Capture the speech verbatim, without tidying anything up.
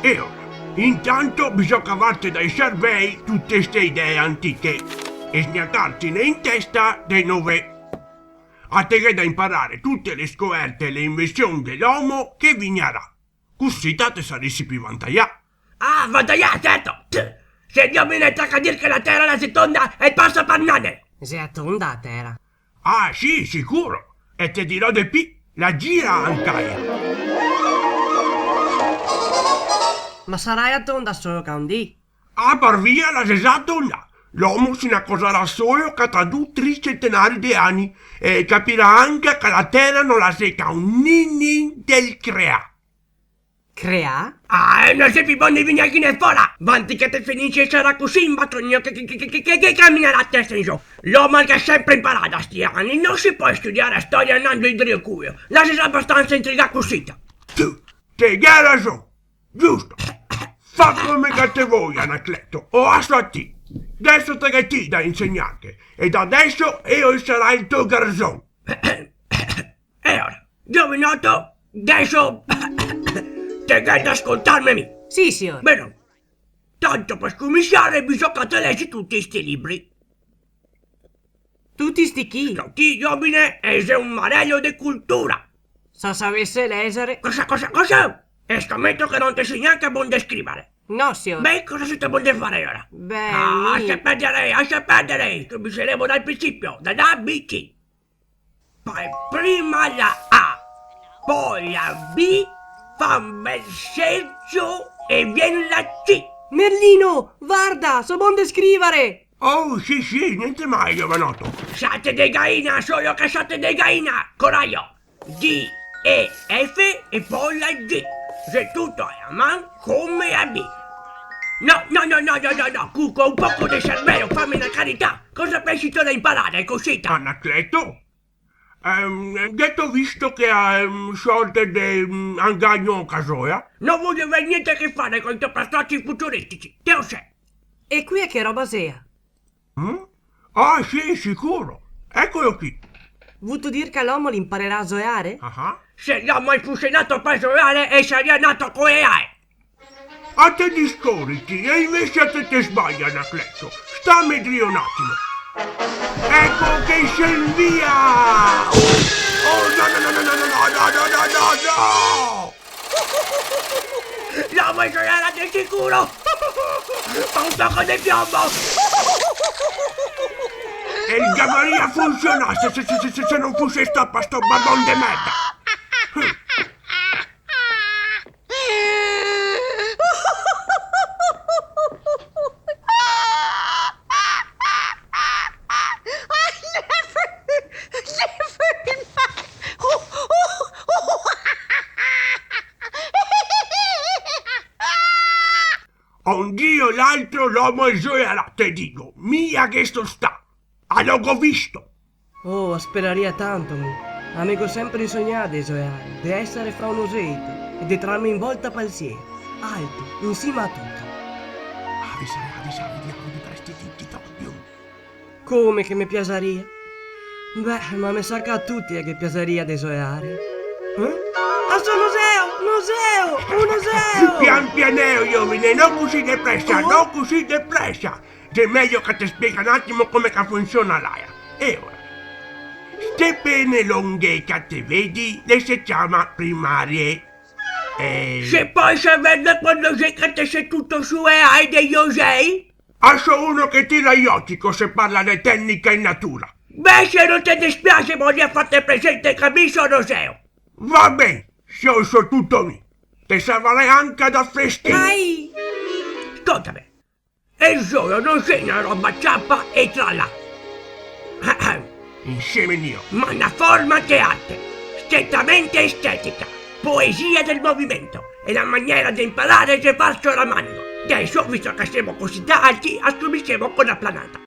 E ora, intanto bisogna cavarte dai servei tute ste idee antiche e sgnatartene in testa de nove. A te ghè da inparare tute le scoverte e le invension de l'omo che vignarà. Cusì te sarisi pì vantajà. Ah, vantajà, certo! Tch! Se Dio me ne taca dir che la tera la xe tonda e pasa par nane! Xe tonda la tera? Ah, sì, sicuro! E te dirò de pì, la gira anca ela. Ma sarà tonda solo ca un dì? Ah, par via, la xe za tonda! L'omo se ne acosarà solo ca tra du, tri centenari de ani, e capirà anca ca la tera no la xe ca un nin nin del creà. Creà? Ah, eh, no xe pì bon de vignarghene fora! Vanti che te finisi sarà cusì inbatogno che, che, che caminarà a testa in zo. L'omo el ga senpre inparà da sti ani, no se pol studiar storia andando in drio culo. La xe za abastansa intrigà cusita. Tu, te ghè rason. Giusto. Fa come che te vol, Anacleto, o aso a ti. Deso te ghè ti da insegnarghe, e da deso eo sarò el to garzon. E ora, giovinoto, deso te ghè da scoltarme mi. Sì, sior. Ben, tanto par scominsiare bisogna che te lesi tuti sti libri. Tuti sti chi? Sto chi, giovine, el xe un marelo de cultura. Se savese lezare. Cosa, cosa, cosa? E scometo che no te si gnanca bon de scrivare. No, sior. Beh, cosa sito bon de fare ora? Beh, ah, mi... Asa perdere, asa perdere! Scominseremo dal principio, da, da A B C. Par prima la A, po la B, fa un bel sercio e vien la C. Merlino, varda, so bon de scrivare! Oh, sì, sì, gnente mal, giovanoto. Sate de gaina, solo che sate de gaina, corajo! D, E, F e po la G. Xe tuto a man come a B. No, no, no, Cuco, un poco de servelo, fame na carità. Cosa pensito de inparare cusita? Anacleto? Ehm, gheto visto che, ehm, sorte de, ehm, angagno a casola? No vojo aver gnente a che fare coi to pastrocci futuristici, te lo sè. E quea che roba xea? Mm? Ah, sì, sicuro. Ecolo chi. Vuto dir che l'omo l'inparerà a zoeare? Ah. Se l'omo el fuse nato par zoeare, el saria nato co le ae. A te discoriti, e invese a te te sbagli, Anacleto. Stame drio un atimo. Eco che xe in via! Oh, no, no, no! L'omo xe zoeare de sicuro! Fa un toco de piomo! E el gavaria funsionà se, se, se, se, se no fuse sta par sto babon de merda! Un dì o l'altro l'omo el zoearà, te digo, mi a ghe sto stà. A lo go visto! Oh, a speraria tanto, mi. A me go senpre insognà de zoeare, de esare fra un oseto e de trarme in volta pal sielo, alto, in sima a tuto. Avisa, avisa, avisa, avisa, prestiti, ti, ti, ti. Come che me piasaria? Beh, ma me sa che a tuti ghe piasaria de zoeare. Eh? Ah, so un oseo, un oseo, un oseo! Pian pianeo, giovine, no cusì de presa, no cusì de presa! Xe mejo che te spiega un atimo come che funsiona l'aia. E ora, ste pene longhe che te vedi, le se ciama primarie. E... Se pol saver da quando xe che te si tuto su e hai dei osei? A so uno che tira i oci co se parla de tecnica in natura. Beh, se no te dispiase, voria farte presente che mi so un oseo. Va ben, se so tuto mi. Te salvarè anca da freschi. Ai! Scoltame, el zolo no xe na roba ciapa e trala. Insieme mio. Ma na forma de arte, stretamente estetica, poesia del movimento, e la maniera de inparare xe farse la mano. Deso, visto che semo cusì alti, scominsiemo co la planata.